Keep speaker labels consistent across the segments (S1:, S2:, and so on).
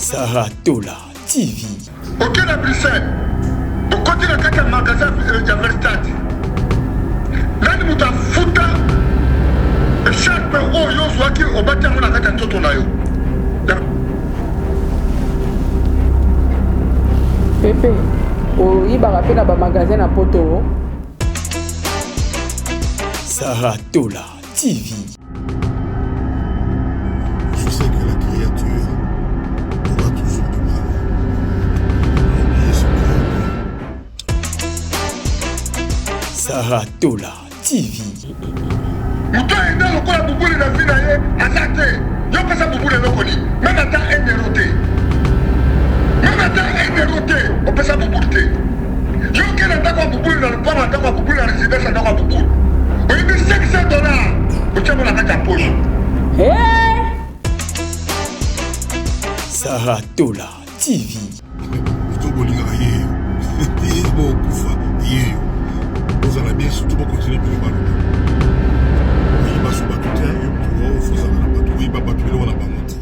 S1: Sarah Tola TV.
S2: Oke na Bruxelles, okoti na kati ya magasin ya Verstade. Nani moto afuta echarpe oyo ozwaki obati yango na kati ya nzoto na yo?
S3: Pepe, oyibaka mpe na bamagasin na poto?
S1: Sarah Tola TV.
S4: Je sais que la créature aura toujours du mal à oublier son créateur.
S1: Sarah Tola TV.
S2: Moto ayenda lokola bubuli na vie na ye aza te. Yo pesa bubuli eloko nini? Meme ata 1 euro te. Meme ata 1 euro te opesa bubuli te. Yo oke na ndako ya bubuli na lopango ya ndako ya bubuli na residence ya ndako ya bubuli. Oyibi 500 dollars otia yango na kati ya poche.
S3: Hey!
S1: Sarah Tola TV.
S4: Moto bolingaka ye yo bokufa ye yo bozala bien surtout bokontinue bino baloba oyiba so bato te yo moto ofozala na bato oyiba bato biloko na bango te.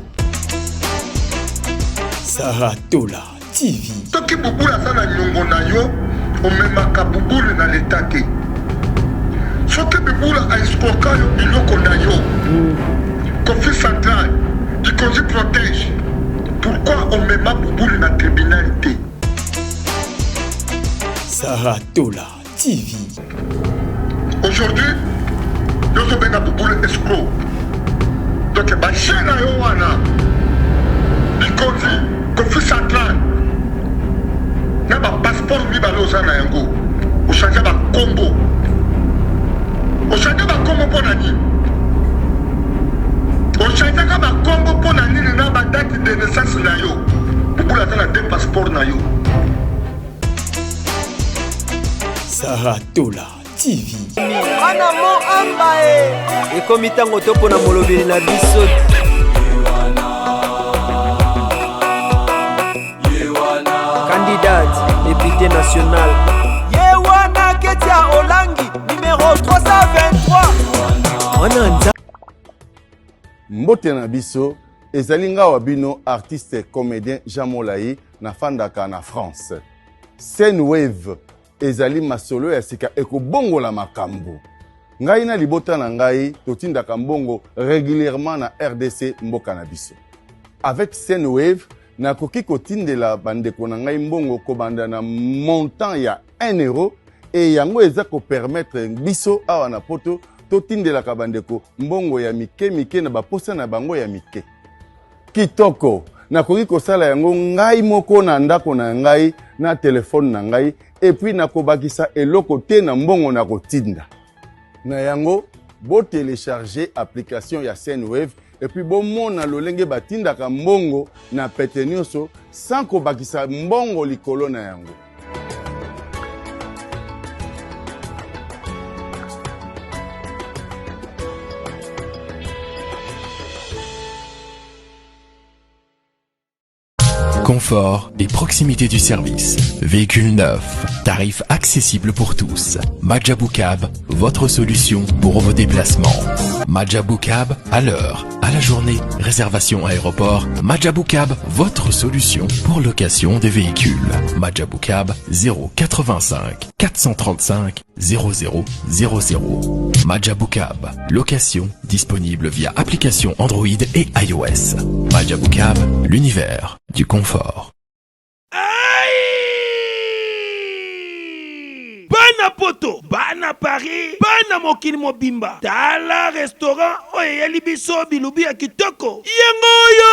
S1: Sarah Tola TV.
S2: Soki bubulu aza na nyongo na yo, omemaka bubulu na leta te. Soki bubulu a escroka yo biloko na yo, Kofi Central, Kikonzi protège, pourquoi omema bubulu na tribunal te?
S1: Sarah Tola TV.
S2: Aujourd'hui, yo ozobenga bubulu escroc. Donc ba chaîne na yo wana Likonzi, Kofi Central na ba passeport mibale oza na yango, ochange ba kombo. Ochange ba kombo mpo na nini? Ochangeaka ba kombo mpo na nini na ba date de naissance na yo? Bubulu aza na deux passeport na yo.
S1: Sarah Tola TV.
S5: Bana mo amba e. Ekomi ntango topona molobeli na biso. Candidate député national. Ye wana Ketia Olangi numéro 323. Wana nza.
S6: Mbote na biso, ezali nga wa bino artiste comedien Jean Molayi, nafandaka na France. Sendwave ezali masolo ya sika ekobongola makambo. Ngai na libota na ngai totindaka mbongo regulierement na rdc mboka na biso. Avec Sendwave nakoki kotindela bandeko na ngai mbongo kobanda na montant ya 1 euro et yango eza ko permettre biso awa na poto totindelaka bandeko mbongo ya mike mike na baposa na bango ya mike. Kitoko! Nakoki kosala yango ngai moko na ndako na ngai na telefone na ngai et puis nakobakisa eloko te na mbongo nakotinda. Na yango, bo telecharger application ya Sendwave et puis bomona lolenge batindaka mbongo na pete nionso sans kobakisa mbongo likolo na yango.
S7: Confort et proximité du service. Véhicule neuf, tarif accessible pour tous. Majabou Cab, votre solution pour vos déplacements. Majabou Cab, à l'heure, à la journée, réservation aéroport. Majabou Cab, votre solution pour location des véhicules. Majabou Cab, 085 435 00 00. Majabou Cab, location disponible via application Android et iOS. Majabou Cab, l'univers du confort.
S8: Bana poto, bana Paris, bana mokili mobimba, tala restaurant oyo eyeli biso bilubi ya kitoko. Yango oyo!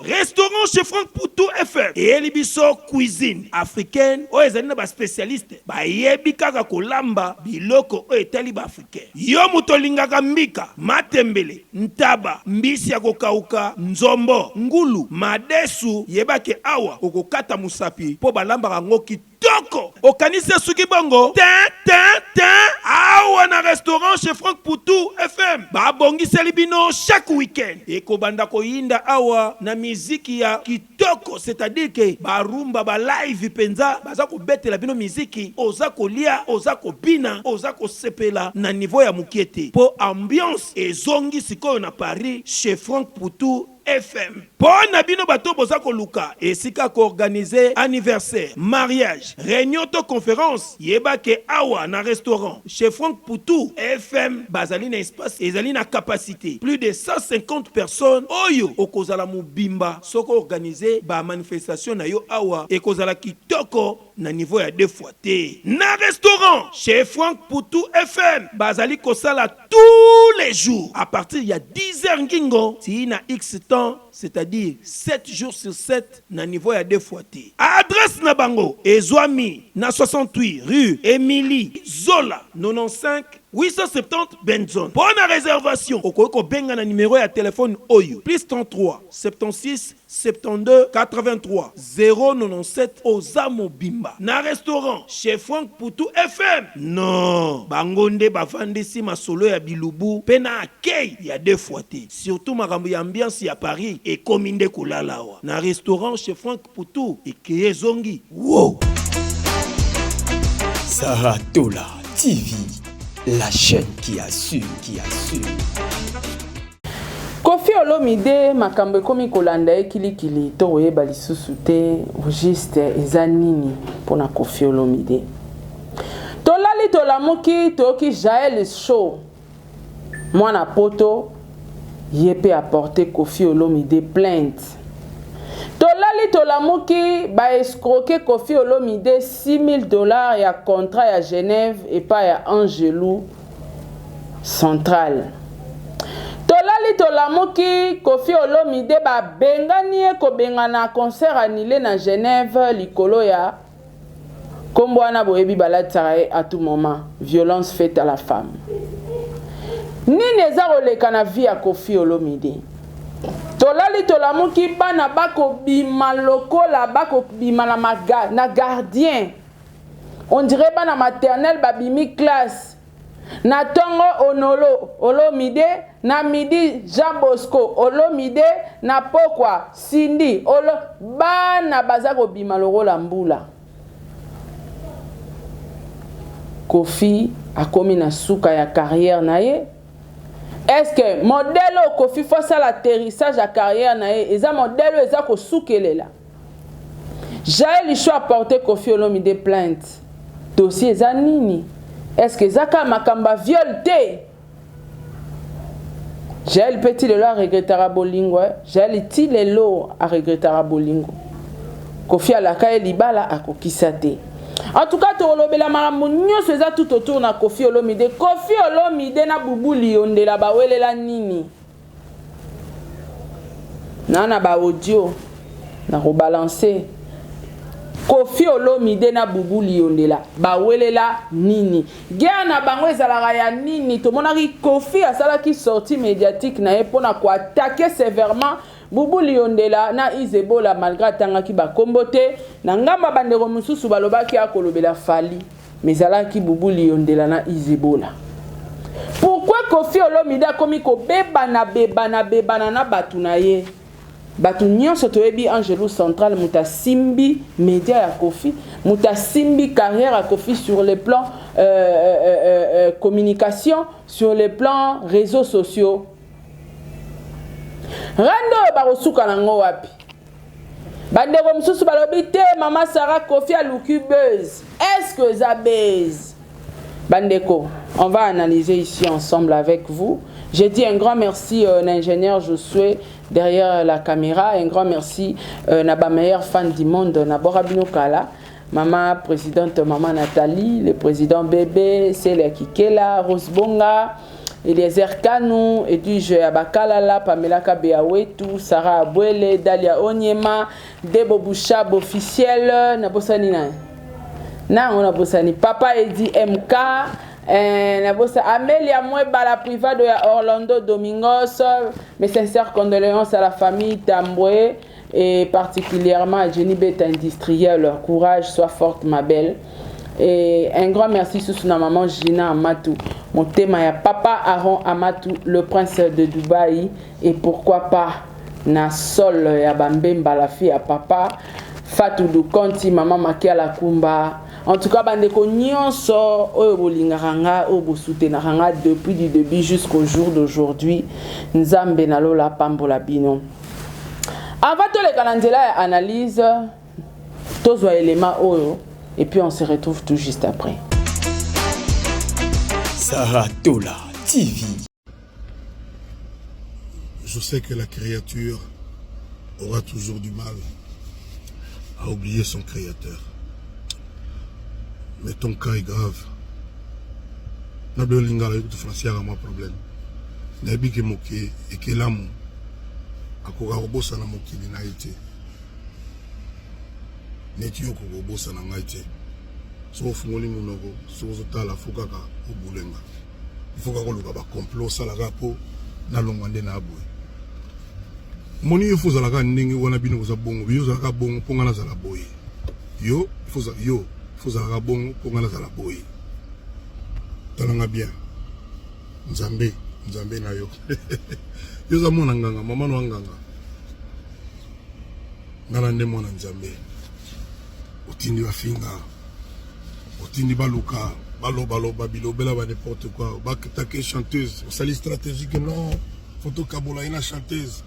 S8: Restaurant chez Franck Poutou FM eyeli biso cuisine africaine oyo ezali na ba specialistes bayebi kaka kolamba biloko oyo etali ba africain. Yo moto olingaka mbika, matembele, ntaba, mbisi ya kokauka, nzombo, ngulu, madesu, yeba ke awa okokata mosapi mpo balambaka yango kitoko. Okanisi esuki bongo? Te, te, te! Awa na restaurant chez Franck Poutou FM babongiseli bino chaque week-end ekobanda koyinda awa na miziki ya kitoko. Kitoko c'est à dire que ba rumba ba live penza baza kobetela bino miziki oza kolia oza kobina oza kosepela na niveau ya mukie te po ambiance ezongi sikoyo na Paris chez Franck Poutou. FM. Mpo na bino bato boza koluka esika ko organiser anniversaire, mariage, reunion to conference, yeba ke awa na restaurant chez Franck Putu FM bazali na espace ezali na capacite plus de 150 personnes oyo okozala mobimba soki o organiser ba manifestations na yo awa ekozala kitoko na niveau ya deux fois te. Na restaurant chez Franck Putu FM bazali kosala tous les jours à partir ya 10 heures ngingo tii na X temps c'est-à-dire 7 jours sur 7 na niveau ya deux fois te. Adresse na bango ezwami na 68 rue Emilie Zola 95 870 Benson. Mpo na reservation okoki kobenga na numero ya telephone oyo plus 33 76 72 83 097 oza mobimba na restaurant chez Franck Putu FM non bango nde bavandisi masolo ya bilubu pe na accueil ya deux fois te surtout makambo ya ambiance ya Paris ekomi nde kolala awa na restaurant chez Franck Putu ekeye ezongi wow.
S1: Sarah Tola TV, la chaîne qui assure, qui assure.
S3: Koffi Olomide makambo ekomi kolanda ye kilikili to koyeba lisusu te au juste eza nini pona Koffi Olomide. Tolali tolamuki toyoki Jael Show mwana poto ye pe a porter Koffi Olomide plainte. Tolali tolamuki ba escroquer Koffi Olomide 6000 dollars ya contrat ya Genève epa ya Angelu Central. Tolali tolamuki Koffi Olomide ba bengani ye kobengana concert annule na Genève likolo ya kombo wana boyebi balatisaka ye à tout moment violence faite à la femme. Nini eza koleka na vie ya Koffi Olomide? Tolali tolamuki bana bako bima lokola bako bima na, maga, na gardien on dirait bana maternelle babimi classe na tongo Onolo Olomide na midi Jean Bosco Olomide na pokwa Cindy Olo bana baza kobima lokola mbula. Koffi akomi na suka ya carrière na ye. Est-ce que modèle oyo Koffi faut asala atterrissage ya carrière na ye eza modèle oyo eza kosukelela? Jael Show a porté Koffi Olomide plainte. Dossier eza nini? Est-ce que eza kaka makambo ya viol te? Jael pe ti lelo a regrettaka bolingo eh. Jael ti lelo a regrettaka bolingo. Koffi alaka ye libala akokisa te. En tout cas tokolobela makambo nyonso eza tout autour na Koffi Olomide. Koffi Olomide na Bubu Liyondela bawelela nini? Na na ba audio na ko balancer. Koffi Olomide na Bubu Liyondela bawelela nini? Guerre na bango ezalaka ya nini? Tomonaki Koffi asalaki sortie mediatique na ye pona ko attaquer severement Bubu Liyondela na Izebola malgre atangaki ba kombo te. Na ngambo ya bandeko mosusu balobaki akolobela Fally mais ezalaki Bubu Liyondela na Izebola. Pourquoi Koffi Olomide akomi kobebana bebana bebana na batu na ye? Batu nionso toyebi Angelu Central moto asimbi media ya Koffi, moto asimbi carrière ya Koffi sur le plan euh, euh, euh, euh communication, sur le plan réseaux sociaux. Rando oyo bakosuka nango wapi? Bandeko mosusu balobi te mama Sarah Koffi aluki buzz. Est-ce que eza buzz? Bandeko, on va analyser ici ensemble avec vous. J'ai dit un grand merci euh, à l'ingénieur Josué derrière la caméra, un grand merci euh, na ba meilleur fan du monde na Borabino Kala. Maman présidente Maman Nathalie, le président Bébé, Célia Kikela, Rose Bonga, Eliezer Kanu, Edwige Abakalala, Pamela Kabeawetu, Sarah Abwele, Dalia Onyema, Debo Bouchab officiel, nabosani nani? Nango nabosani Papa Edi MK, eh, nabosa Amelia Mweba la privado ya Orlando Domingos, mes sincères condoléances à la famille Tambwe et particulièrement à Jenny Beta industrielle. Courage, sois forte ma belle. Et un grand merci sous na maman Gina Amatou, mon thème ya papa Aaron Amatou, le prince de Dubaï et pourquoi pas na sol ya Bambemba la fille à papa Fatou Dukonti, maman Makiala Kumba. En tout cas, bandeko nyonso oyo bolingaka nga, oyo bosoutenaka nga depuis du début jusqu'au jour d'aujourd'hui. Nzambe na lola pambola bino. Avant toleka na nzela ya analyse, tozwa elema oyo et puis on se retrouve tout juste après.
S1: Sarah Tola TV.
S4: Je sais que la créature aura toujours du mal à oublier son créateur. Mais ton cas est grave. Na lingala yokutu français yaka mwa problème. Nayebi ke moke ekelamu akoka kobosana mokili na ye te. Neti yo okoka kobosana ngai te. Soki ofungoli monoko, soki ozotala fo kaka obulenga. Il faut kaka oluka ba complot osalaka mpo nalongwa nde na boye. Omoni yo fo ozalaka ndenge wana, bino boza bongo, yo ozalaka bongo mpo ngai nazala boye. Yo fo yo fo ozalaka bongo mpo ngai nazala boye. Talanga bien. Nzambe, Nzambe na yo. Yo oza mwana nganga, mama no nganga. Nga na nde mwana Nzambe. Otindi bafinga, otindi baluka, balobaloba bilobela ba n'importe quoi. Bakatake chanteuse, osali stratégique non, faut tokabola ye na chanteuse.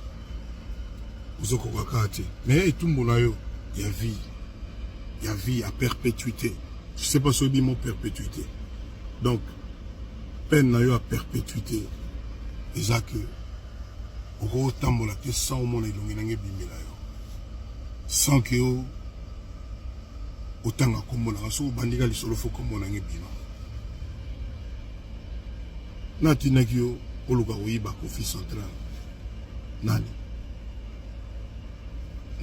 S4: Ozokoka kaka te. Mais etumbu na yo ya vie, ya vie à perpétuité. Je sais pas soki mot perpétuité. Donc peine na yo ya perpétuité eza que okotambola te sans omona elongi nange ebimela yo, sans que yo otanga kombo nanga. Soki obandika lisolo, fo kombo nanga ebima. Natindaki yo oluka koyiba Kofi Central nani?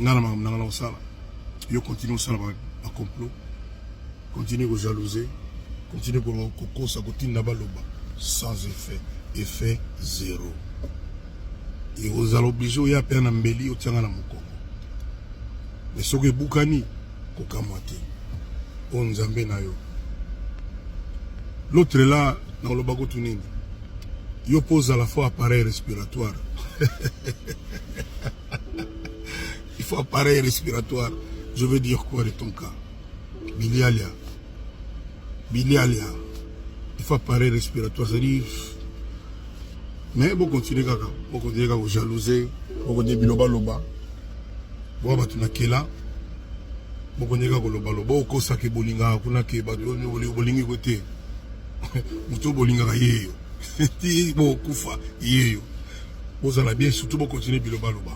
S4: Nga na makambo nanga na kosala, yo continue kosala bacomplot, continue kojalouser, continue kokosa, kotinda baloba sans effet, effet zéro. Ekozala obligé oya mpe na mbeli otianga na mokongo, mais soki ebukani, kokamwa te. Oyo Nzambe na yo. L'autre là, nakoloba kutu nini? Yo mpo ozala fo appareil respiratoire, il faut appareil respiratoire. Je veux dire quoi de ton cas? Bilialia, bilialia, il faut appareil respiratoire, c'est-à-dire. Mais bokontinue kaka, bokontinue kaka kojalouser, bokontinue bilobaloba, boa bato na kela, bokontinue kaka kolobaloba, okosaka bolingaka kuna ke bato bolingi ko te. Moto oyo bolingaka ye yo ti bokufa ye yo. Bozala bien, surtout bokontinue bilobaloba,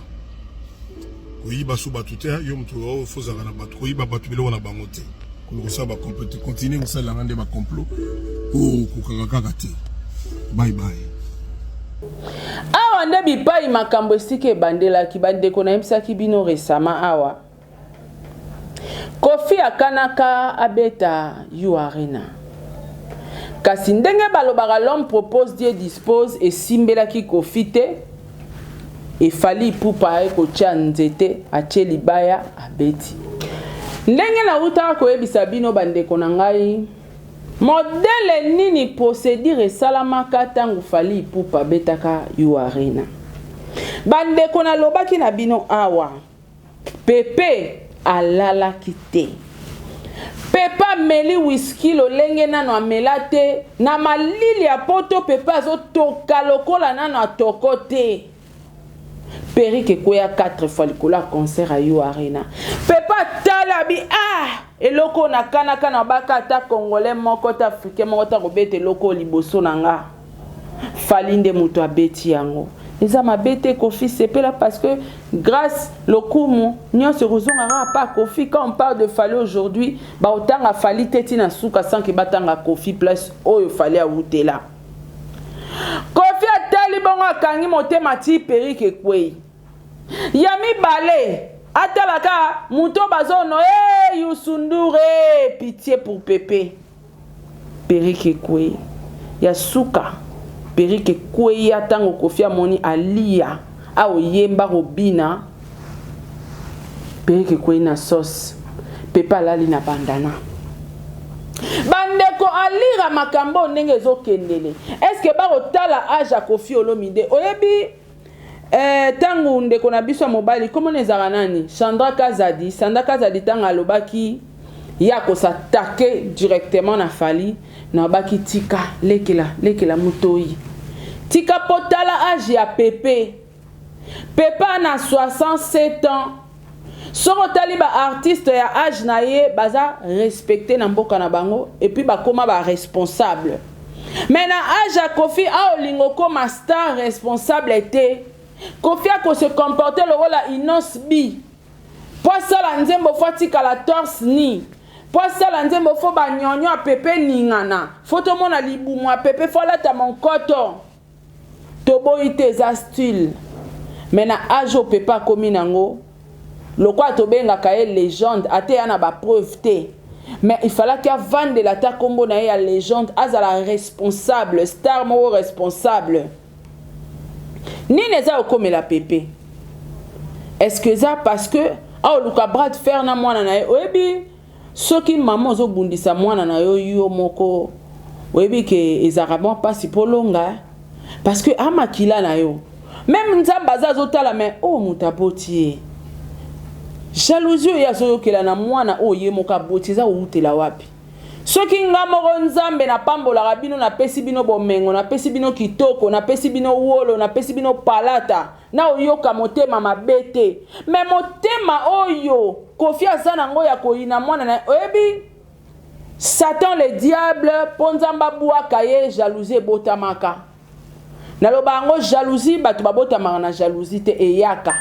S4: koyiba so bato te. Yo moto oyo fozalaka na bato, koyiba bato biloko na bango te, kosala bacomplot te. Continue kosalelanga nde bacomplot po kokaka kaka te. Bye bye.
S3: Awa nde bipai makambo esika ebandelaki. Bandeko, nayebisaki bino récemment awa, Kofi akanaka abeta U Arena, kasi ndenge balobaka, l'homme propose, Dieu dispose. Esimbelaki Kofi te. Efali Ipupa aye kotia nzete, atie libaya, abeti. Ndenge nautaka koyebisa bino, bandeko na ngai, modèle nini procédure esalamaka ntango Fali Ipupa abetaka U Arena. Bandeko, nalobaki na bino awa, Pepe alalaki te. Pepe ameli whisky lolenge nano amela te na malili ya poto. Pepe azotoka lokola nano atoko te. Perruque ekweya 4 fois likolo ya concert ya U Arena. Pepe atala bi: ah, eloko oyo nakanaka na baka, ata Congolais moko te, Africain moko te akobeta eloko oyo liboso na nga. Fali nde moto abeti yango. Eza mabe te, Kofi sepela, parce que grâce lokumu nyonso ekozonga kaka pa Kofi. Quand on parle de Fali aujourd'hui, baotanga Fali te ntina suka sans ke batanga Kofi, place oyo Fali awutela. Kofi atali bongo, akangi motema ti perruque ekwei. Ya mibale, atalaka moto bazono e Youssou e pitié pour Pepe. Perruque ekwei. Ya suka, perruque ekweya ntango Kofi amoni alia aoyemba kobina. Perruque ekwei na sauce, Pepe alali na bandana. Bandeko, alira makambo oyo ndenge ezokendele, est-ce bakotala age ya Kofi Olomide? Oyebi ntango ndeko na biso ya mobali, komona ezalaka nani, Chandra Kazadi, Sandra Kazadi, ntango alobaki ye akos'attaquer directement na Fali, nabaki tika lekela lekela motoi, tika mpo tala age ya Pepe. Pepe na 67 ans, soki otali ba artiste ya age na ye baza respecte na mboka na bango et puis bakoma ba responsable. Mais na age ya Koffi aolinga okoma star responsable te. Koffi ako se comporter lokola Innoss B. Po asala nzembo fo atikala torse nu. Po asala nzembo fo ba nyonyo ya pepe eningana. Fo tomona libumu ya pepe fo alata monkoto. Toboyi te eza style mais na age oyo pepe akomi nango lokola tobengaka ye legende ata eya na ba preuve te mais il fallaki avandela ata kombo na ye ya legende azala responsable star moko responsable. Nini eza kokomela pepe? Est-ce que eza parce que aoluka bras de fer na mwana na ye? Oyebi soki mama ozobundisa mwana na yo yo moko oyebi ke ezalaka mwa mpasi mpo olonga parce que amakila na yo meme Nzambe aza azotala mais oyo moto aboti ye jalousie oyo ye azoyokela na mwana oyo ye moko aboti eza kowutela wapi? Soki nga moko Nzambe napambolaka bino, napesi bino bomengo, napesi bino kitoko, napesi bino wolo, napesi bino palata, naoyoka motema mabe te. Mais motema oyo Koffi aza nango ya koyina mwana na ye, oyebi Satan le diable po Nzambe abuaka ye jalousie ebotamaka. Naloba yango jalousie batu babotamaka na jalousie te eyaka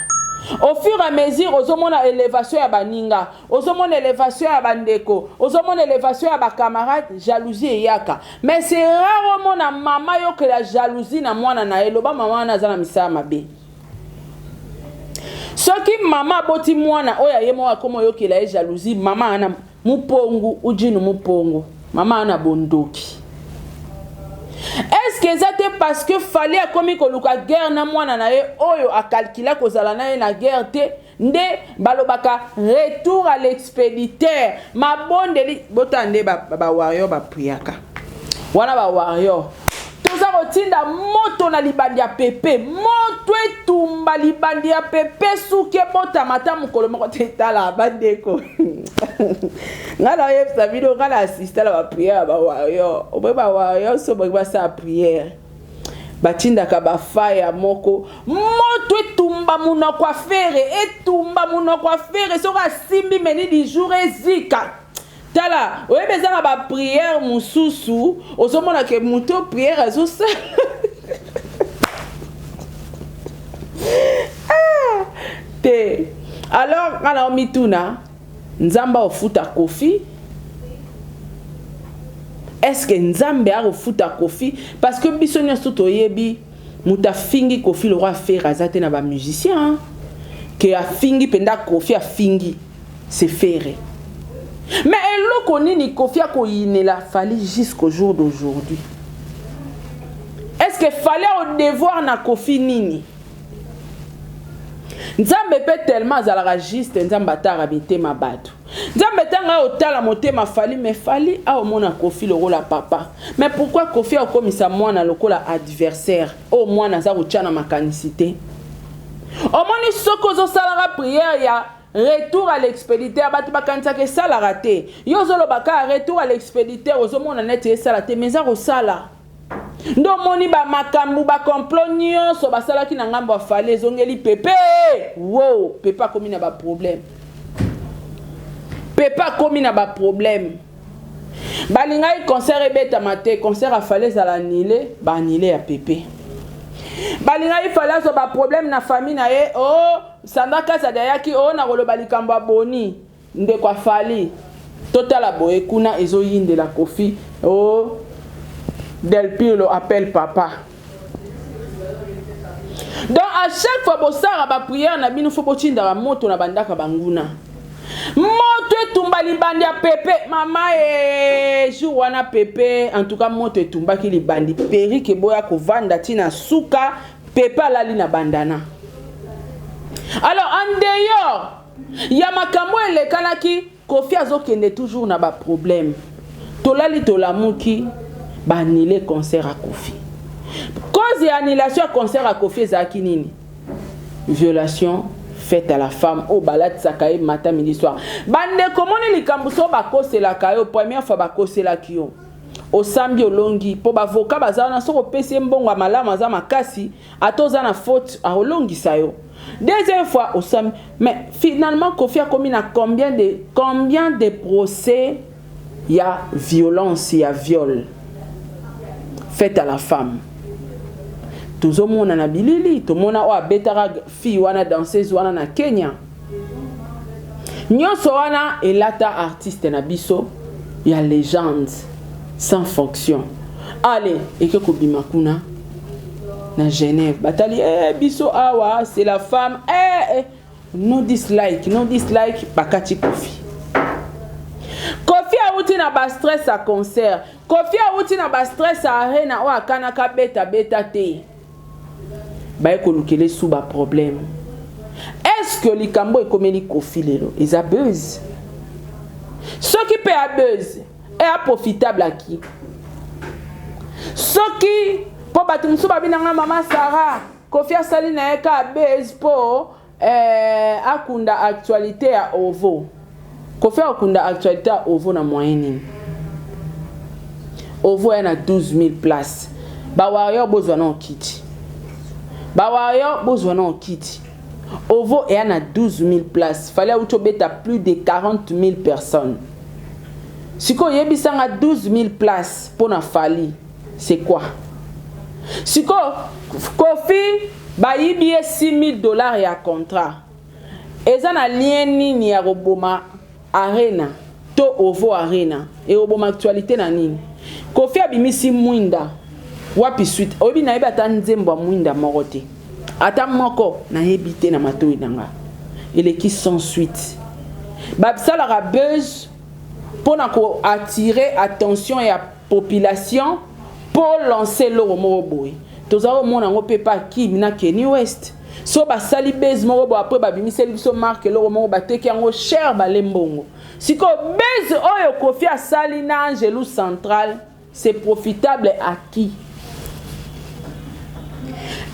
S3: au fur et à mesure ozomona elevation ya baninga ozomona elevation ya bandeko ozomona elevation ya ba camarade jalousie eyaka mais c'est rare omona mama yokela jalousie na mwana na ye loba mama wana aza na misala mabe soki mama aboti mwana oyo aye moko akoma oyokela ye jalousie mama wana Mupongu ujinu mupongu mama ana bondoki. Est-ce que eza te parce que Fally akomi koluka guerre na mwana na ye oyo a calcula kozala na ye na guerre te nde balobaka retour à l'expéditeur mabondeli botala nde ba, ba warrior ba priaka wana ba warrior toza kotinda moto na libandi ya pepe moto etumba libandi ya pepe suki ebotama ata mokolo moko te tala bandeko ngai naoyebisa bino ngai na asista na bapriere ya bawarrior oboyi bawarrior so boki basala priere batindaka bafaya moko moto etumba monoko ya fere etumba monoko ya fere soki asimbi meni du jour ezika Tala, oyebi eza na ba prière mususu, ozomona ke moto prière azosala. ah, te. Alors, nga na mituna, Nzambe akofuta Koffi? Est-ce que Nzambe akofuta Koffi? Parce que biso nyonso toyebi moto afingi Koffi le roi Ferre aza te na ba musiciens, hein? Ke afingi penda Koffi afingi. C'est Ferre. Mais eloko nini Koffi akoyinela Fally jusqu'au jour d'aujourd'hui? Est-ce que Fally a au devoir na Koffi nini? Nzambe pe tellement azalaka juste, Nzambe atara mitema bato. Nzambe tanga otala motema Fally, mais Fally a omona Koffi lokola papa. Mais pourquoi Koffi akomisa mwana lokola adversaire? Oyo mwana aza kotia na makanisi te. Omoni soki ozosalaka prière ya Retour à l'expediteur batu bakanisaka esalaka te yo ozoloba kaka retour à l'expediteur ozomona neti esala te mais eza kosala nde omoni ba makambu ba complot nionso basalaki na ngambo ya Fally ezongeli pepe wow pepe akomi na ba problème pepe akomi na ba problème balingaki concert ebetama te concert ya Fally ezala annule ba annule ya pepe balingaki Fally azwa ba problème na famille na ye oh Sandra Kazadi ayaki oh nakoloba likambo ya Boni ndeko ya Fally totala boye kuna ezoyindela Koffi oh Del Pirlo appelle papa donc à chaque fois bosala ba prière na bino fo botindaka moto na bandaka banguna moto etumba libandi ya pepe mama e jour wana pepe en tout cas moto etumbaki libandi perike eboya kovanda ntina suka Pepe alali na bandana. Alors en dehors ya makambo elekanaki Koffi azokende toujours na ba problème. Tolali tolamuki ba annuler concert ya Koffi. Cause ya annulation ya concert ya Koffi ezalaki nini? Violation faite à la femme oyo balatisaka ye matin midi soir. Bandeko moni likambo so bakoselaka yo première fois bakoselaki yo. Osambi olongi po ba avocat baza wana soki opesi ye mbongo ya malamu aza makasi ata oza na faute akolongisa yo. Deuxième fois osambi mais finalement Koffi akomi na combien de combien de procès ya violence ya viol faite à la femme tozomona na bilili tomona oyo abetaka fille wana danseuse wana na Kenya Nionso wana elata artiste na biso ya legende sans fonction. Allez, eke kobima kuna na Genève. Batali eh biso awa c'est la femme eh, eh no dislike, no dislike bakati Koffi. Koffi awuti na ba stress ya concert. Koffi awuti na ba stress ya arena oyo akanaka beta beta te. Baye kolukela ye sous ba problème. Est-ce que likambo ekomeli Koffi lelo eza buzz? Soki pe ya buzz, eya profitable à qui? Soki po bato mosusu babi na nga mama Sarah, Koffi asali na ye ka buzz po eh, akunda actualité ya ovo. Koffi akunda actualité ya ovo na moyen nini? Ovo ya na 12000 places. Ba warrior bozwa na okiti. Ba warrior bozwa na okiti. Ovo eya na 12000 places. Fallait auto beta plus de 40000 personnes. Sikoyo yebisa nga 12000 places pona Fally. C'est quoi? Sikoyo Koffi bayibi ye 6000 dollars ya contrat. Eza na lien nini ya koboma Arena to Ovo Arena? Ekoboma actualite na nini? Koffi abimisi mwinda wapi suite? Oyebi nayebi ata nzembo ya mwinda moko te. Ata moko nayebi te na matoyi na nga. Eleki sans suite. Basalaka buzz pona ko attirer attention ya population po lancer eloko moko boye. Toza komona yango pe pa Kim na Kenny West. So basali buzz moko boye après babimiseli biso marque eloko moko bateki yango cher bale mbongo. Sikoyo buzz oyo Koffi asali na Angelou Central c'est profitable à qui?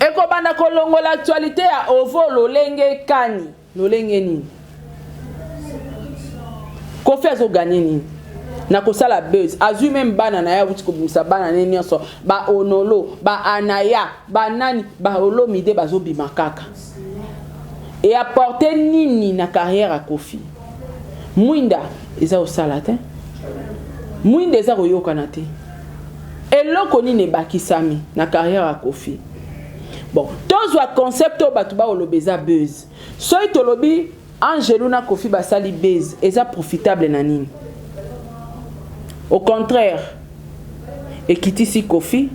S3: Ekobanda kolongola actualité ya Ovo lolenge kani? Lolenge nini? Koffi azo gagner nini? Na kosala buzz. Azui meme bana na ye awuti kobimisa bana ne nionso. Ba Onolo, ba Anaya, ba nani, ba Olomide bazo bima kaka. E apporter nini na carrière ya Koffi? Mwinda eza kosala te. Mwinda eza koyokana te. Eloko nini ebakisami na carrière ya Koffi? Bon, tozwa concept oyo bato baoloba eza buzz. Soki tolobi Angelu na Koffi basali buzz, eza profitable na nini? Au contraire, ekitisi Koffi.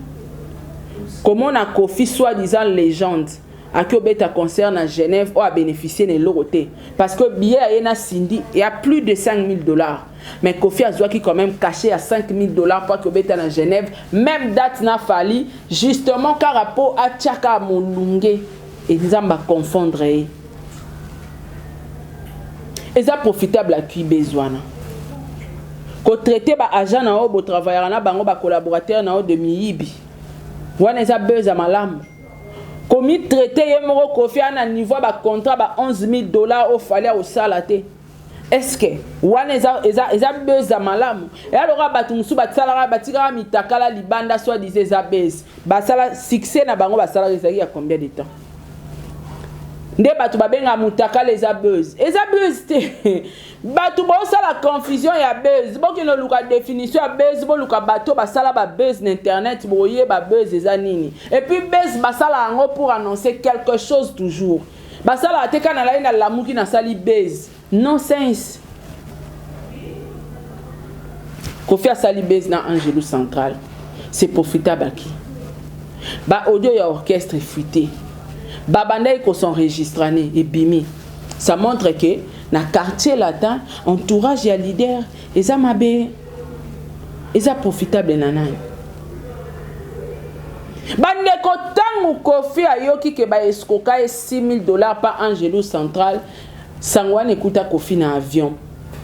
S3: Komona Koffi soi-disant legende aki obeta concert na Genève oyo a beneficier na eloko te parce que billet ya ye na Cindy ya plus de 5000 dollars. Mais Koffi azuaki quand même cachet ya 5000 dollars po ake obeta na Genève, même date na Fally, justement kaka po atia kaka molunge et Nzambe a confondre ye. Eza profitable à qui buzz wana? Ko traiter ba agents na yo bo travaillaka na bango ba collaborateurs na yo de miyibi. Wana eza buzz ya malamu. Komi traiter ye moko Koffi ana niveau ya ba contrat ba 11000 dollars oyo Fally akosala te. Est-ce que wana eza eza eza buzz ya malamu? Eya lokola bato mosusu basalaka batikaka mitakala libanda soit disant eza buzz. Basala succès na bango basalaka ezalaki ya combien de temps? Nde bato babengaka mutakala eza buzz. Eza buzz te. Bato bosala confusion ya buzz. Bokende luka définition ya buzz, boluka bato basala ba buzz na internet boyeba buzz eza nini. Et puis buzz basala yango pour annoncer quelque chose toujours. Basalaka te kaka nalali na lamuki nasali buzz. Non sense. Koffi asali buzz na Angelou Central. C'est profitable à qui? Ba audio ya orchestre fuité. Ba bandaki ko s'enregistrane ebimi. Ça montre que na quartier latin entourage ya leader eza mabe. Eza profitable na nani? Bandeko tangu Koffi ayoki ke ba escroka ye 6000 dollars pa Angelou Central, sango wana ekuta Koffi na avion.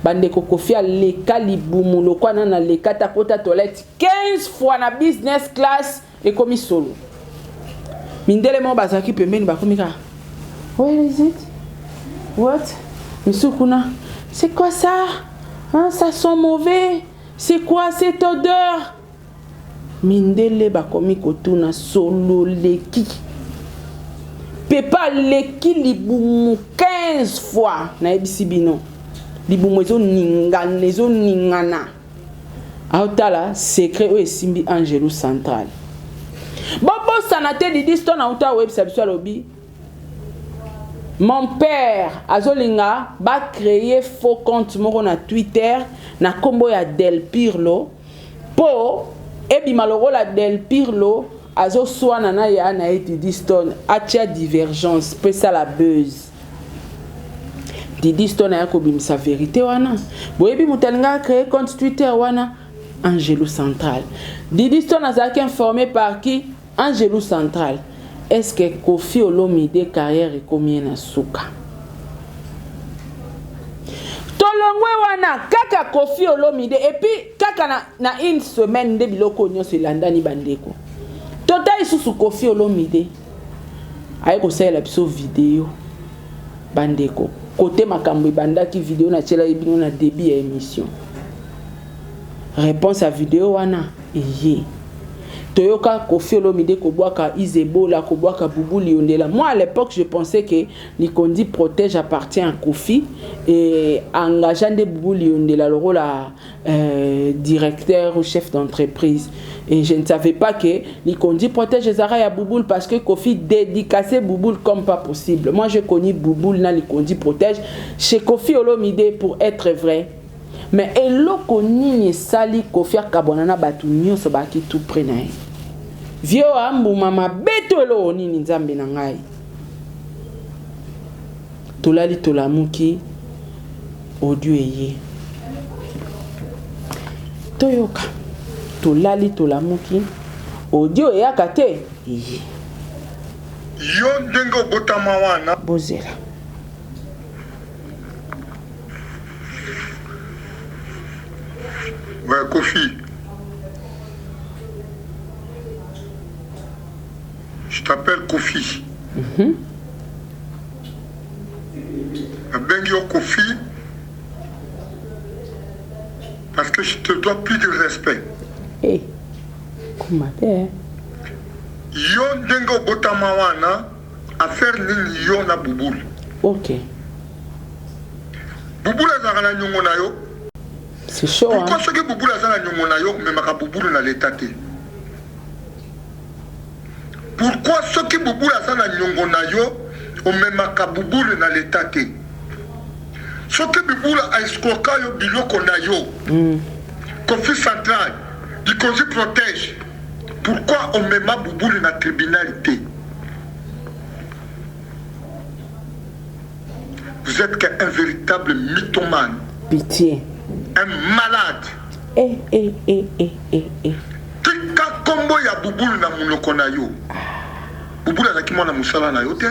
S3: Bandeko Koffi aleka libumu lokwa nanu aleka te akota toilette 15 fois na business class ekomi solo. Mindele moko bazalaki pembeni bakomi kaka Where is it? What? Misusu kuna c'est quoi ça? Hein, ça sent mauvais. C'est quoi cette odeur? Mindele bakomi kotuna solo leki. Pepe aleki libumu 15 fois nayebisi bino. Libumu ezoningana ezoningana. Aotala secret oyo esimbi Angelu Central. Bobosana te Didi Stone auta oyebisa biso alobi Mon père azolinga ba créer faux compte moko na Twitter na kombo ya Del Pirlo po ebima lokola Del Pirlo azoswana na ya na ye Didi Stone atia divergence po esala buzz. Didi Stone aya kobimisa verite wana. Boyebi moto alingaka créer compte Twitter wana Angelo Central. Didi Stone azalaki informé par qui? Angelu central est ce que koffi olomide carrière ekomi ye na suka? Tolongwe wana kaka koffi olomide et puis kaka na, na une semaine nde biloko oyo nyonso elandani bandeko. Tota lisusu koffi olomide aye kosalela biso video bandeko kote makambo ebandaki video natielaki bino na début ya émission réponse ya video wana eye Toyoka Koffi Olomide kobwaka Izebola, kobwaka Boubou Liondela. Moi à l'époque je pensais que Likondi protège appartient à Koffi et engagea nde Boubou Liondela lokola euh, directeur ou chef d'entreprise. Et je ne savais pas que Likondi protège ezalaka ya Bouboul parce que Koffi dédicaçait Bouboul comme pas possible. Moi j'ai connu Bouboul na Likondi protège chez Koffi Olomide pour être vrai. Mais eloko nini esali Koffi akabwana na batu nyoso baaki tout près na ye? Vieux oyo ambuma mabe to eloko nini Nzambe na ngai? Tolali tolamuki audio eye. Toyoka. Tolali tolamuki audio eyaka te eye.
S2: Yo ndenge obotama wana.
S3: Bozela.
S2: Ouais, Kofi. Je t'appelle Kofi. Mm -hmm. Nabengi yo Kofi parce que je te dois plus de respect.
S3: Hey, comment te?
S2: Yo ndenge obotama wana Affaire nini yo na Bouboule?
S3: Ok.
S2: Bouboule azalaka na nyongo na yo?
S3: C'est chaud,
S2: Pourquoi
S3: hein?
S2: soki Bouboule aza na nyongo na yo omemaka Bouboule na l'etat te? Pourquoi soki Bouboule aza na nyongo na yo omemaka Bouboule na l'etat te? Soki Bouboule a escroka yo biloko na yo, Koffi Central, Likonzi Protège, pourquoi omema Bouboule na tribunal te? Vous êtes qu'un véritable mythomane.
S3: Pitié.
S2: Un malade.
S3: Eh, eh, eh, eh, eh, eh.
S2: Tika kombo ya Bubulu na munoko na yo. Bubulu azalaki mwana mosala na yo te.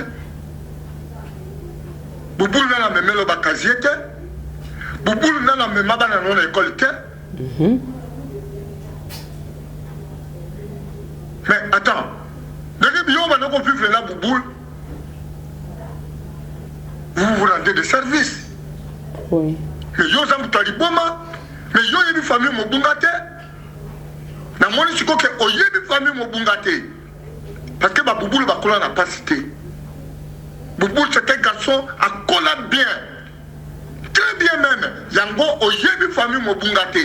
S2: Bubulu nana amemelo ba casier te. Bubulu nana amema bana na yo na école te. Mais attends, ndenge yo banda ko vivre na Bouboule, vous vous rendez de service.
S3: Oui.
S2: Mais yo oza moto ya liboma, mais yo oyebi famille Mobunga te. Namoni sikoyo ke oyebi famille Mobunga te. Parce que ba Bouboule bakola na pasi te. Bouboule c'est un garçon akola bien. Très bien meme yango oyebi famille mobunga te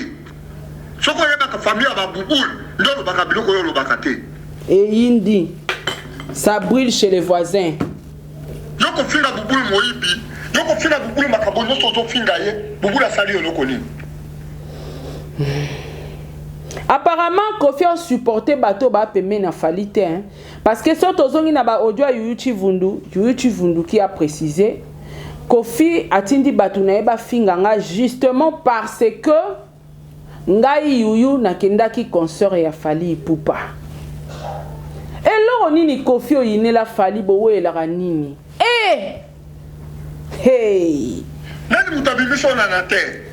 S2: soki oyebaka famille ya ba bouboule nde olobaka biloko oyo olobaka te.
S3: Eyindi ça brule chez les voisins.
S2: Yo kofinga bouboule moyibi yo kofinga bouboule makambo nyoso ozofinga ye bouboule asali yo eloko nini?
S3: Apparemment Koffi a supporter bato ba pembeni na Fally te hein. Parce que soki tozongi na ba audio ya Youyou Tshivundu, Youyou Tshivundu qui a précisé Koffi atindi batu na ye bafinga nga justement parce que ngai Youyou nakendaki concert ya Fally Ipupa. Eloko nini Koffi oyinela Fally bowelelaka nini? Eh! Hey!
S2: Nani moto abimisi yo na na terre?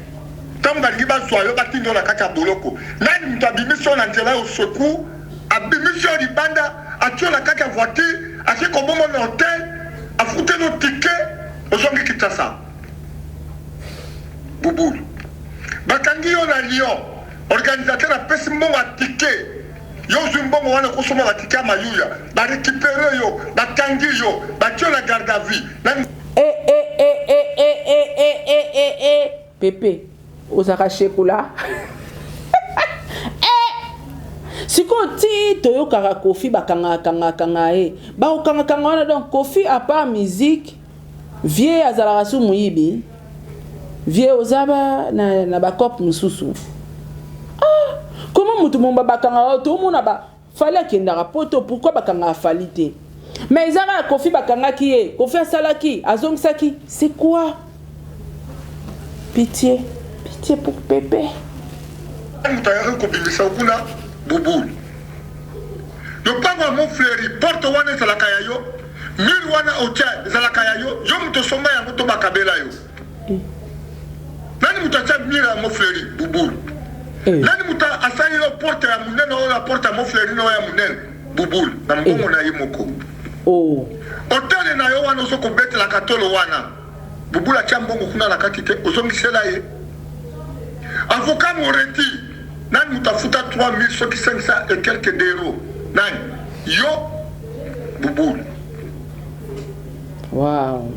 S2: Ntango balingi bazwa yo batinda yo na kati ya boloko, nani moto abimisi yo na nzela ya secours? Abimisi yo libanda, atie yo na kati ya voiture, ake kobomba na hotel, afuteli yo ticket, ozongi Kinshasa. Bouboule. Bakangi yo na Lyon, organisateur apesi mbongo ya ticket. Yo ozwi mbongo wana okosomba ba ticket ya mayuya, ba recuperer yo, bakangi yo, batie yo na garde à vue. Nani
S3: Eh eh eh eh eh eh eh eh eh eh Pepe ozalaka shekola eh sikoyo ti toyokaka Koffi bakangaka kangaka kangaka ye bakokanga kanga wana donc Koffi à part musique vieux azalaka su moyibi vieux oza ba na, na ba cop mosusu ah comment moto momba bakangaka tomona ba Fally akendaka poto pourquoi bakangaka Fally te mais eza kaka Koffi bakangaki ye Koffi asalaki azongisaki c'est quoi pitie pitie pour Pepe.
S2: Moto ayaki kobimisa yo kuna bouboule lopango ya mont fleury porte wana ezalaka ya yo mur wana otia ezalaka ya yo yo moto osomba yango to bakabela yo Nani moto atia mur ya Mont-Fleury Bouboule. Eh. Nani moto asali yo porte ya monene oyo ya porte ya Mont-Fleury na oyo ya monene Bouboule na mbongo eh. na ye moko.
S3: Oh.
S2: Hotel na yo wana ozo kobetelaka tolo wana Bouboule atia mbongo kuna na kati te ozongisela ye. Avocat Moretti nani moto afuta 3000 soki 500 et quelques d'euros nani yo Bouboule.
S3: Wow.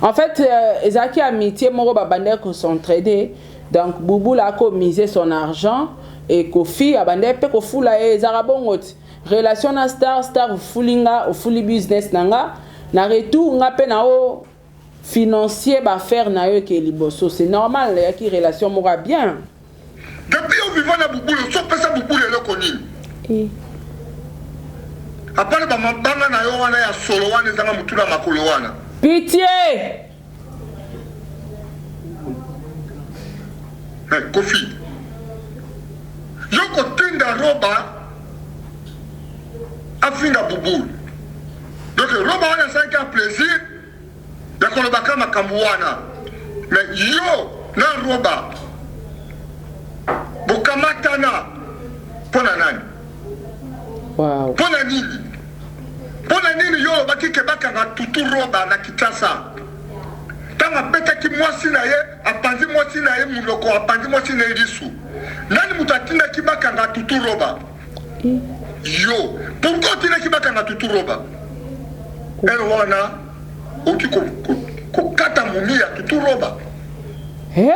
S3: En fait, euh, ezalaki amitié moko babandaki ko s'entraider. Donc Bouboula ako miser son argent et Koffi abandaki mpe kofula ye ezalaka bongo ti. Relation na star, star ofuli nga, ofuli business na nga. Na retour nga mpe na o financier ba affaires na yo eke liboso. C'est normal, eyaki relation moko ya bien.
S2: Depuis yo viva na bubulu osi opesa bubulu eloko nini?
S3: Eh.
S2: Apart ba mabanga na yo wana ya solo wana ezanga mutu na makolo wana.
S3: Pitie!
S2: Mais Koffi, yo kotinda roba afinga bubulu. Donc roba wana asalaki ya plaisir ya kolobaka makambo wana mais yo na roba bokamatana mpo na nani?
S3: Wow.
S2: Mpo na nini? Mpo na nini yo olobaki ke bakanga tutu roba na Kinshasa ntango abetaki mwasi na ye, apanzi mwasi na ye monoko, apanzi mwasi na ye lisu? Nani moto atindaki bakanga tutu roba? Yo pourquoi otindaki bakanga tutu roba? Heure wana oki kokata mumi ya tutu roba.
S3: Hey!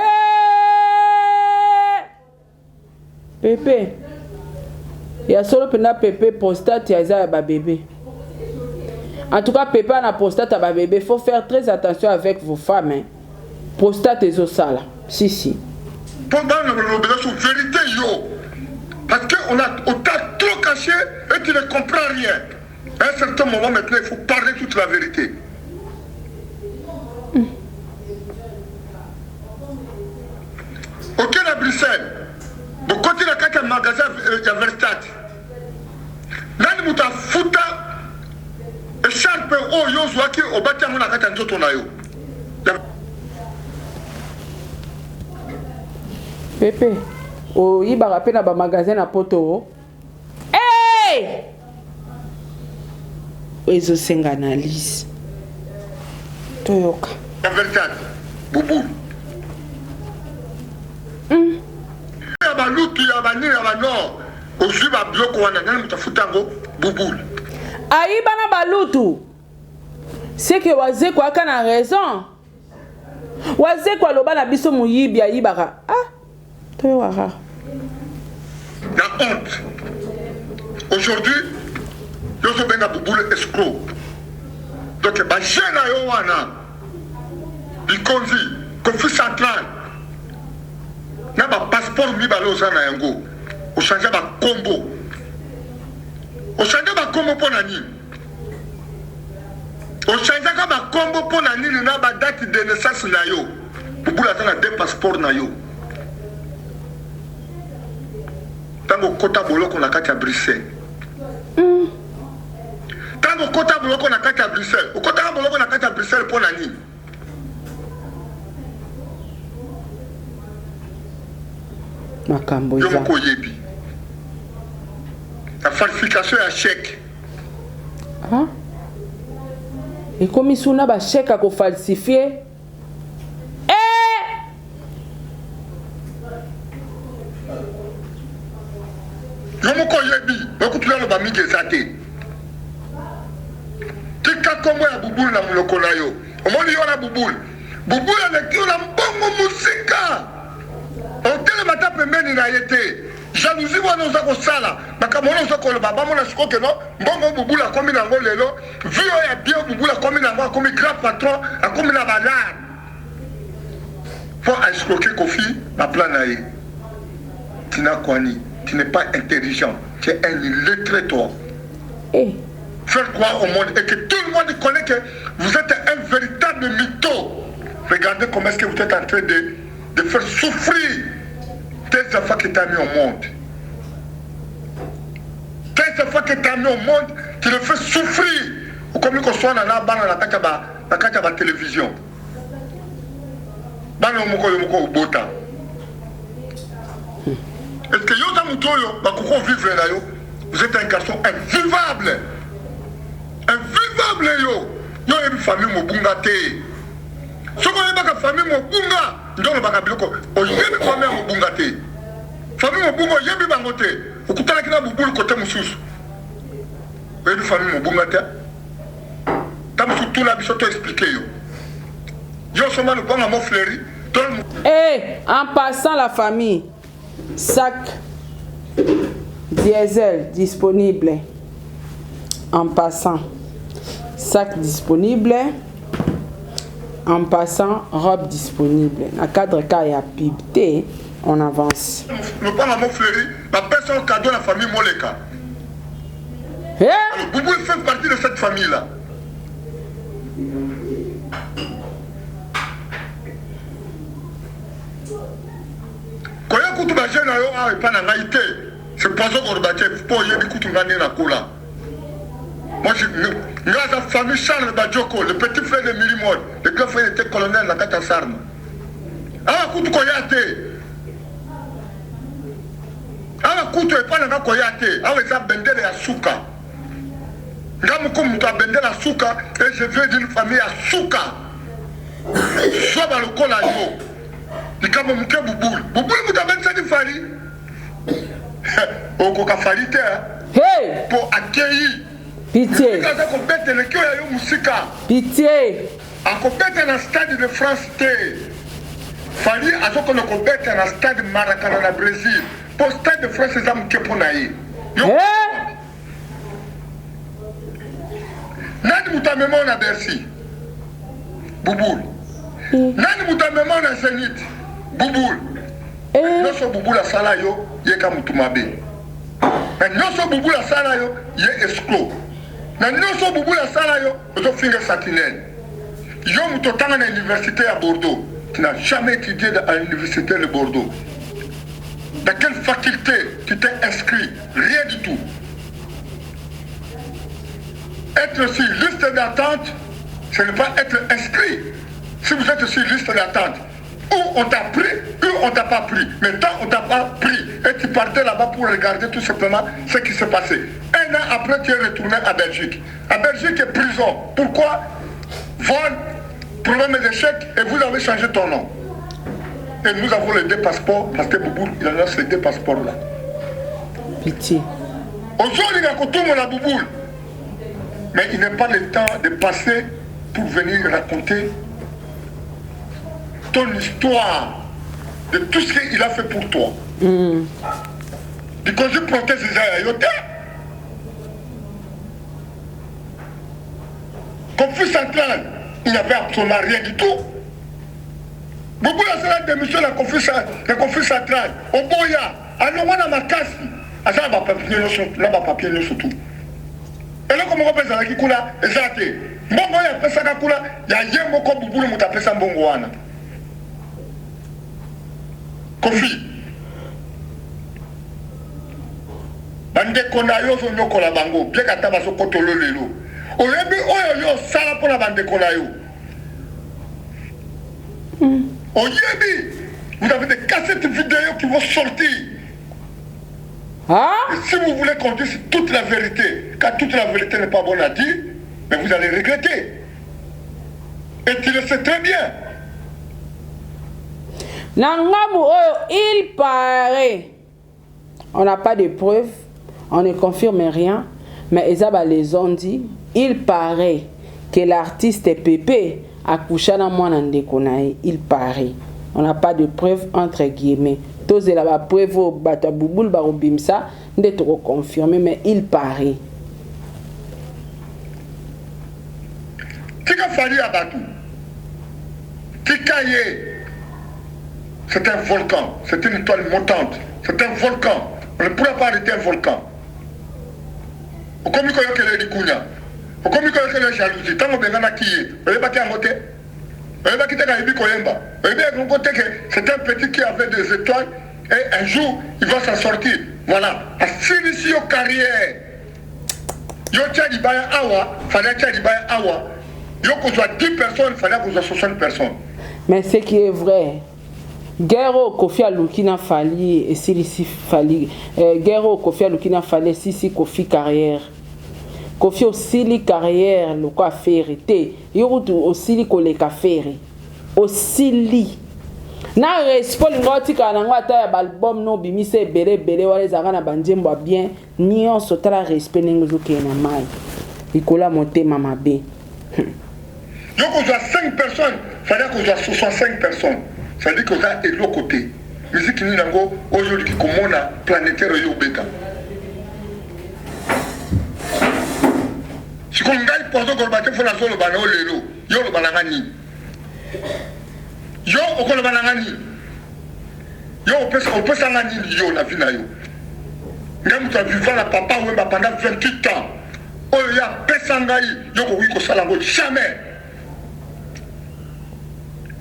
S3: Pepe ya solo mpenza pepe prostate eza ya babebe en tout cas pepe ana prostate ya babebe faut faire très attention avec vos femmes hein. Prostate ezo sala si si.
S2: Po bana balobela so verite yo parce que on a on t'a trop caché et tu ne comprends rien à un certain moment maintenant il faut parler toute la vérité. Mm. Oke na Bruxelles bokoti na kati ya magasin ya Verstat nani moto afuta echarpe oyo yo ozwaki obati yango na kati ya nzoto na yo?
S3: Pepe oyibaka pe na ba magasin na poto hey! Ezosenga analyse toyoka.
S2: 24 bubulu mm. ya balutu ya banini ya banord ozwi babiloko wana nani moto afuta yango bubulu
S3: ayiba na balutu C'est que Wazekwa aka na raison. Wazekwa aloba na biso moyibi ayibaka. Ah, toyoka kaka.
S2: La honte. Aujourd'hui, yo ozobenga Bouboule escroc. Donc ba jeu na yo wana bikonzi Kofi Central na ba passeport mibale oza na yango ochange ba kombo ochange ba kombo mpo na nini? O changeaka ba kombo po na nini na ba date de naissance na yo? Bouboule aza na deux passeports na yo. Tango okota boloko na kati ya Bruxelles. Tango okota boloko na kati ya Bruxelles, okotaka boloko na kati ya Bruxelles po na nini?
S3: Makambo
S2: Yo
S3: eza.
S2: moko oyebi. Na falsification ya chèque.
S3: Ah? Ekomi suna ba chèque ya ko falsifier. Eh!
S2: Yo moko oyebi. mingi eza te. Tika kombo ya Bouboule na munoko na yo. Omoni yo na Bouboule? Bouboule aleki yo na mbongo musika. Otelema ata pembeni na ye te. Jalousie wana oza kosala, makambo wana oza koloba, bamona sikoyo que non, mbongo oyo Bouboule akomi na yango lelo, vie oyo ya bien oyo Bouboule akomi na yango, akomi grand patron, akomi na ba lard. Po a escroquer Koffi ba plan na ye. Tina Kwani, tu n'es pas intelligent, tu es un illettré toi.
S3: Eh.
S2: Faire croire au monde et que tout le monde connaît que vous êtes un véritable mytho. Regardez comment est-ce que vous êtes en train de, de faire souffrir tes enfants que tu as mis au monde. Tes enfants que tu as mis au monde, tu les fais souffrir. Okomi koswana na bana na kati ya ba na kati ya ba télévision. Bana yo moko yo moko obota. Est-ce que yo oza moto oyo bakoki kovivre na yo? Vous êtes un garçon invivable. Invivable yo. Yo oyebi famille Mobunga te. Soki oyebaka famille Mobunga nde olobaka biloko. Oyebi famille ya Mobunga te. Famille Mobunga oyebi bango te. Okutanaki na Bubulu kote mosusu. Oyebi famille Mobunga te. Ta mosusu tuna biso to expliquer yo. Yo osomba lopango ya Mont-Fleury to
S3: Eh, en passant la famille, sac diesel disponible. En passant, sac disponible. En passant, robe disponible. Na cadre ka ya pub te, on avance.
S2: Lopango ya Mont-Fleury, bapesa yo cadeau na famille Moleka.
S3: Eh?
S2: Alors, Boubou fait partie de cette famille-là. Koya kutu ba jeu na yo awa epa na ngai te. C'est poison koloba te po oyebi kutu ngai nde nakola. Moi je nga aza famille Charles Badjoko, le petit frère de Mili Mode, le grand frère était colonel na kati ya Sarme. Awa kutu koya te. Awa kutu epa na nga koya te. Awa eza bendele ya suka. Nga moko moto ya bendele ya suka et je viens d'une famille ya suka. Zoba lokola yo. Likambo moke bubul. Bubul moto abetisaki Fally. Okoka Fally te hein.
S3: Hey!
S2: Po akeyi.
S3: Pitie.
S2: Aza kobeta eleki oyo ya yo mosika.
S3: Pitie.
S2: Akobeta na stade de France te. Fally azokende kobeta na stade Maracana na Bresil. Po stade de France eza moke mpo na ye. Yo
S3: Hey!
S2: Nani moto amema yo na Bercy? Bouboul. Nani moto amema yo na Zenith? Bouboul. Nyonso Bouboul asala yo, ye ka moto mabe. Na nyonso Bouboul asala yo, ye escroc. Na nyonso Bouboul asala yo, ozofinga Sentinelle. Yo moto otanga na université ya Bordeaux. Tu n'as jamais étudié à l'université de Bordeaux. Dans quelle faculté tu t'es inscrit? Rien du tout. Être sur liste d'attente, ce n'est pas être inscrit. Si vous êtes sur liste d'attente, ou on t'a pris, ou on t'a pas pris. Mais tant on t'a pas pris, et tu partais là-bas pour regarder tout simplement ce qui s'est passé. Un an après, tu es retourné à Belgique. À Belgique, prison. Pourquoi? Vol, problème d'échec, et vous avez changé ton nom. Et nous avons les deux passeports, parce que Bouboul, il en a ces deux passeports-là.
S3: Pitié.
S2: Ozolinga kotumola Bouboul. Mais il n'est pas le temps de passer pour venir raconter ton histoire de tout ce qu'il a fait pour toi. Because you protège eza ya yo te. Conflit central, il n'y avait absolument rien du tout. Bouboul asala démission na conflit, na conflit central. Oboya, alongwa na makasi. Aza na ba papier nyonso, na ba papier nyonso tout. Eloko moko mpe ezalaki kuna eza te. Mbongo oyo apesaka kuna ya ye moko Bubulu moto apesa mbongo wana. Koffi, bandeko na yo ozonyokola bango bien ata bazokotolo lelo. Oyebi oyo yo osala mpo na bandeko na yo. Oyebi, vous avez des cassettes vidéo qui vont sortir.
S3: Hein?
S2: Et si vous voulez qu'on dise toute la vérité, car toute la vérité n'est pas bonne à dire, mais vous allez regretter. Et tu le sais très bien.
S3: Na ngambu oyo il paraît, on n'a pas de preuves, on ne confirme rien. Mais eza ba les on dit, il parait que l'artiste Pepe akoucha na mwana ndeko na ye, il parait. On n'a pas de preuve entre guillemets. Tozela ba preuve oyo bato ya Bouboule bakobimisa nde toko confirmer mais il parait.
S2: Tika Fally ya batu. Tika ye. C'est un volcan, c'est une étoile montante, c'est un volcan. On ne pourra pas arrêter un volcan. Okomi koyokela ye likunya, okomi koyokela ye jalousie. Tango obenganaki ye, oyebaki yango te? Oyebaki te ayebi koyemba? Oyebi yango te que c'est un petit qui avait des étoiles et un jour il va s'en sortir. Voilà, asilisi yo carrière. Yo tia libaya awa, Fally atia libaya awa. Yo kozwa 10 personnes, Fally akozwa 60 personnes.
S3: Mais ce qui est vrai, guerre oyo Koffi aluki na Fally esilisi Fally eh, guerre oyo Koffi aluki na Fally esisi Koffi carrière. Koffi osili carrière lokola Ferre te, yo kutu osili koleka Ferre. Osili na respect olinga otikala nango ata ya ba album no obimisa ebele ebele wana ezalaka na ba nzembo ya bien Nionso tala respect ndenge ozo kende na mayi likolo ya motema mabe hum.
S2: Yo kozwa 5 personnes fallait akozwa 65 personnes ça veut dire que oza eloko te musique nini yango oyo olingi komona planetaire oyo obeta sikoyo ngai poison koloba te fo nazoloba na yo lelo yo oloba na nga nini yo okoloba na nga nini Yo opesa opesa nga nini yo na vie na yo? Ngai moto a viva na papa Wemba pendant 28 ans. Oyo ye apesa ngai yo okoki kosala yango jamais.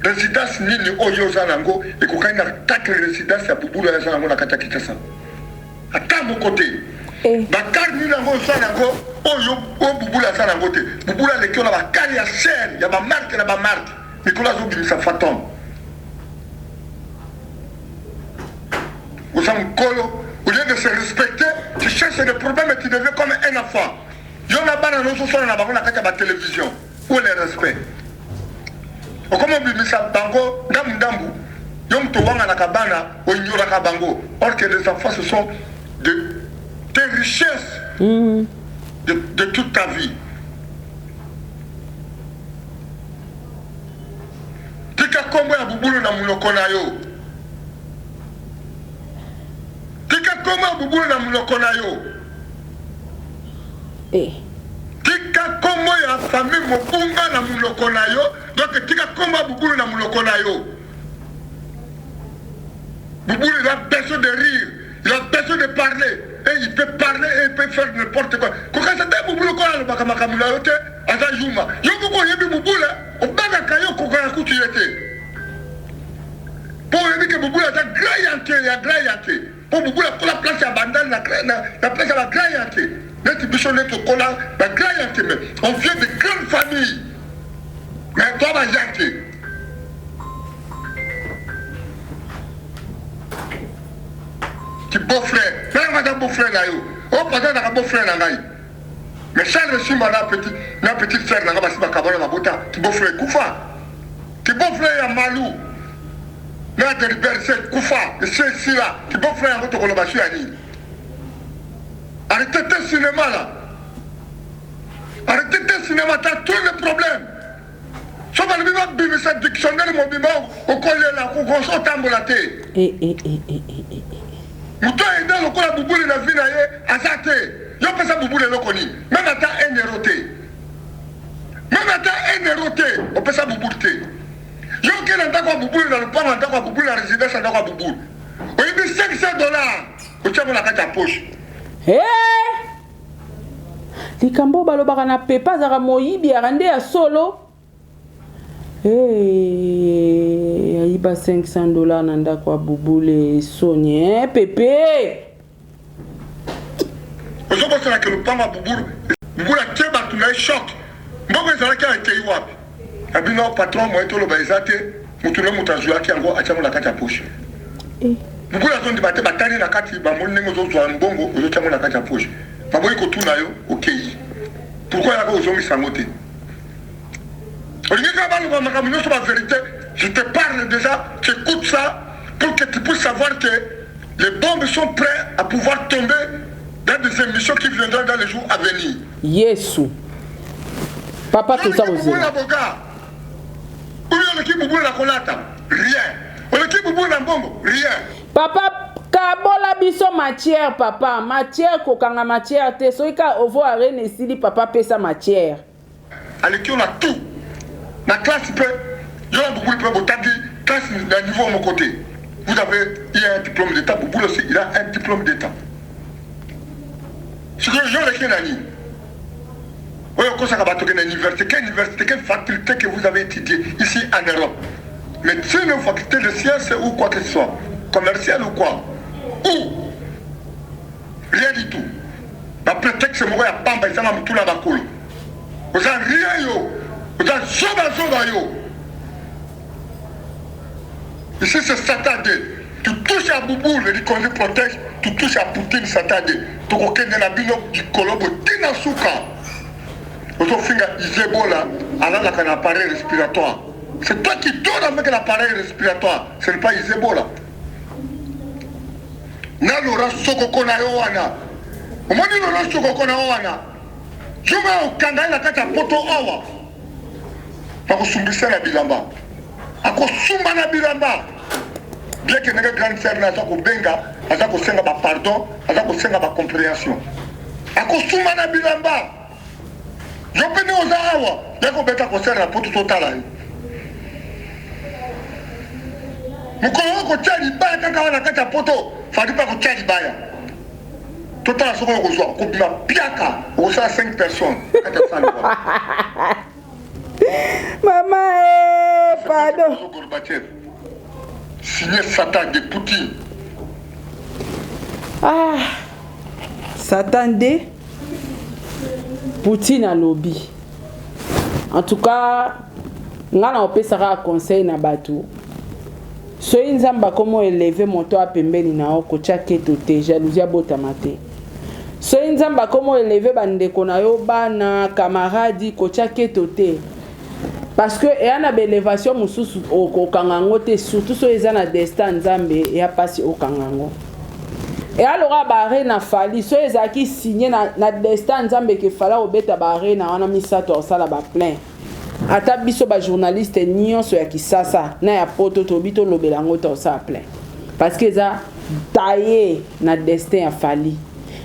S2: Residence nini oyo oza na yango ekokani na 4 residence ya Bubulu oyo aza na yango na kati ya Kinshasa? Ata moko te. Eh. Ba car nini yango oza na yango oyo oyo Bubulu aza na yango te. Bubulu aleki yo na ba car ya cher ya ba marque na ba marque. Mikolo azobimisa Fatom. Oza mukolo, au lieu de se respecter, tu cherches des problèmes et tu deviens comme un enfant. Yo na bana na ozoswana na bango na kati ya ba television. Où est le respect? Okoma obimisa bango ndambu ndambu, yo moto owanganaka bana, oignoraka bango. Or que les enfants ce sont de tes richesses de toute ta vie. Tika kombo ya bubulu na munoko na yo. Tika kombo ya bubulu na munoko na yo. Eh. Tika kombo ya famille mobunga na munoko na yo. Donc tika kombo ya bubulu na munoko na yo. Bubulu il a besoin de rire, il a besoin de parler. Et il peut parler et il peut faire n'importe quoi. Kokasa te bubulu ko alobaka makambo na yo te, aza yuma. Yo moko oyebi bubulu, obangaka ye okokaka kutu ye te. Po oyebi ke bubulu aza grand yanke ya grand yanke. Po bubulu akola place ya bandal na, na, na place ya ba grand yanke. Neti biso nde tokola ba grand yanke mais on vient de grande famille. Mais toi ba yanke. Ki beau frère nanga aza beau frère na yo oyo paza azalaka beau frère na ngai mais Charles Simba na petit na petite sœur na ngai basi bakabwana babota ki beau frère ekufa ki beau frère ya Malu na Delibert se ekufa esi esila ki beau frère yango tokoloba su ya nini arrêtez tes cinéma là arrêtez tes cinéma t'as trop de problèmes Soki balobi babimisa dictionnaire mobimba okolela okokosa otambola te.
S3: Eh, eh, eh, eh, eh, eh.
S2: Moto aida lokola bubule na vie na ye aza te. Yo pesa bubule eloko nini? Meme ata 1 euro te. Meme ata 1 euro te opesa bubule te. Yo okei na ndako ya bubule na lopango ya ndako ya bubule na residence ya ndako ya bubule. Oyibi 500 dollars otia yango na kati ya poche.
S3: Hey! Likambo oyo balobaka na pepe azalaka moyibi yaka nde ya solo hey, ayiba 500 dollars na ndako ya bubule soni eh, pepe
S2: ozobosana ke lopango ya bubulu bubulu atie bato na ye choc mbongo ezalaki awa ekei wapi ya bino patron moye toloba eza te moto na moto azwaki yango atiango na kati ya poche eh. Bukula azondima te batali na kati bamoni ndenge ozozwa mbongo ozotia yango na kati ya poche baboyi kotuna yo okeyi pourquoi yaka ozongisa yango te olingi kaka baloba makambo nyonso ba verite je te parle déjà tu écoutes ça pour que tu puisses savoir que les bombes sont prêts à pouvoir tomber. Dans des émissions qui viendront dans les jours à venir.
S3: Yesu. Papa toza kozela.
S2: Avocat. Oyo oleki bubula na kolata. Rien. Oleki bubula na mbongo. Rien.
S3: Papa kabola biso matière papa matière kokanga matière te soki ka ovo arena esili papa pesa matière.
S2: Aleki yo na tout na classe mpe yo na Bouboule mpe botangi classe na niveau moko te. Vous avez eu un diplôme d'état, Bouboule aussi il a un diplôme d'état. Sikoyo yo oleki na nini? Oyo okosaka bato ke na université, quelle université, quelle faculté que vous avez étudié ici en Europe? Médecine ou faculté de sciences ou quoi que ce soit, commercial ou quoi? Ou rien du tout. Ba prétexte moko ya pamba ezanga mutu na makolo. Oza rien yo. Oza zoba zoba yo. Ici c'est Satan 2. Tu touches à Bouboule, le Congo protège, tu touches à Poutine, Satan 2. Tokokende na bino likolo botina suka. Ozofinga Izebola, alalaka na appareil respiratoire. C'est toi qui dors avec l'appareil respiratoire, ce n'est pas Izebola. Na Laurent Sokoko na yo wana. Omoni Laurent Sokoko na yo wana. Zonga okanga ye na kati ya poto awa. Bakosumbisa na bilamba. Akosumba na bilamba. Bien que ndenge grande sœur na aza kobenga, aza kosenga ba pardon, aza kosenga ba comprehension. Akosumba na bilamba. Yo mpe nde oza awa, ya kobeta concert na poto totala yo. Mokolo okotia libaya kaka wana kati ya poto, Fally mpe akotia libaya. Totala soki okozwa okobima piaka, okosala 5 personnes kati ya salle wana.
S3: Mama eh, pardon.
S2: Gorbatchev signé Satan de Poutine.
S3: Ah, Satan de Poutine alobi. En tout cas, nga na opesaka conseil na bato soki nzambe akomi oeleve moto a pembeni na yo kotya keto te jalousie abotama te soki nzambe akomi oeleve bandeko na yo bana kamaradi kotya keto te parce que eya na baelevation mosusu okokanga yango te surtout soki eza na destin nzambe eya mpasi okanga yango eya lokola baarena fali soki ezalaki signe na, na destin nzambe ke fali akobeta baarena wana misato akosala baplein ata biso bajournaliste nyonso ya kisasa na ya poto tobi tolobela yango te akosala plein parce que eza taille na destin ya fali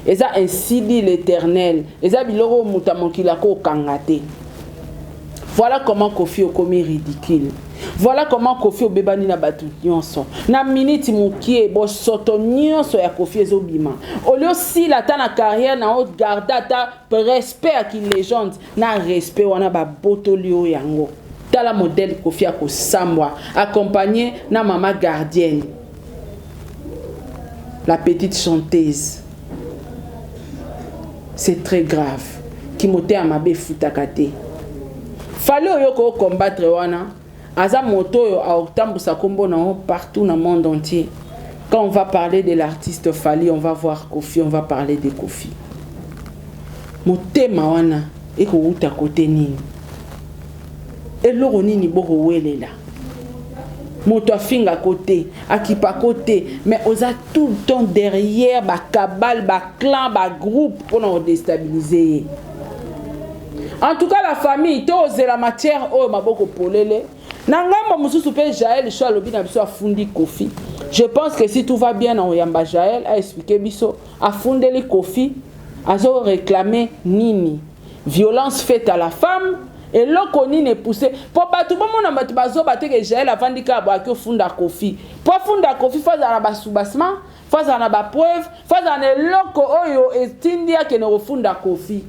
S3: eza ainsi dit l'éternel eza biloko oyo moto ya mokili akokanga te. Voilà comment Koffi okomi ridicule. Voilà comment Koffi obebani na batu nyonso. Na minute mukie bosoto nyonso ya Koffi ezobima. Olio sila ata na carrière na o garder ata respect ya ki légende na respect wana ba botoli yo yango. Tala modèle Koffi akosambwa accompagné na mama gardienne. La petite chanteuse. C'est très grave. Kimotema mabe efutaka te. Fally oyo ko combattre wana aza moto oyo aotambusa kombo na yo partout na monde entier. Quand on va parler de l'artiste Fally, on va voir Koffi, on va parler de Koffi. Motema wana ekowuta kote nini? Eloko nini bokowelela? Moto afingako te, akipako te, mais oza tout le temps derrière ba cabale, ba clan, ba groupe pona ko destabiliser ye. En tout cas la famille, tozela matière oyo maboko polele. Na ngambo mosusu pe Jaël Show alobi na biso afundi Koffi. Je pense que si tout va bien na oyamba Jaël a expliquer biso afundeli Koffi azo réclamer nini? Violence faite à la femme, eloko nini epousse po bato bomona bato bazoba te ke Jael avandi kaka boye ake ofunda Koffi po afunda Koffi fo azala na basubasement fo azala na bapreuve fo azala na eloko oyo etindi akende kofunda Koffi.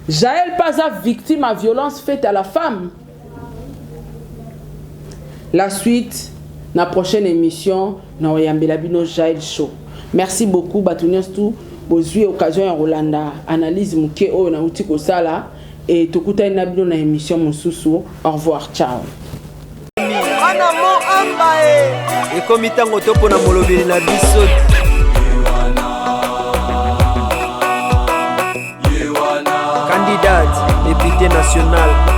S3: Jael mpe aza victime ya violence faite à la femme. La suite na prochaine émission na oyambela bino Jael Show. Merci beaucoup bato nyonso tout bozui occasion ya kolanda analyse moke oyo nauti kosala et tokutani na bino na émission mosusu. Au revoir, ciao.
S5: Bana mo amba e ekomi ntango topona molobeli na biso. Candidate député national.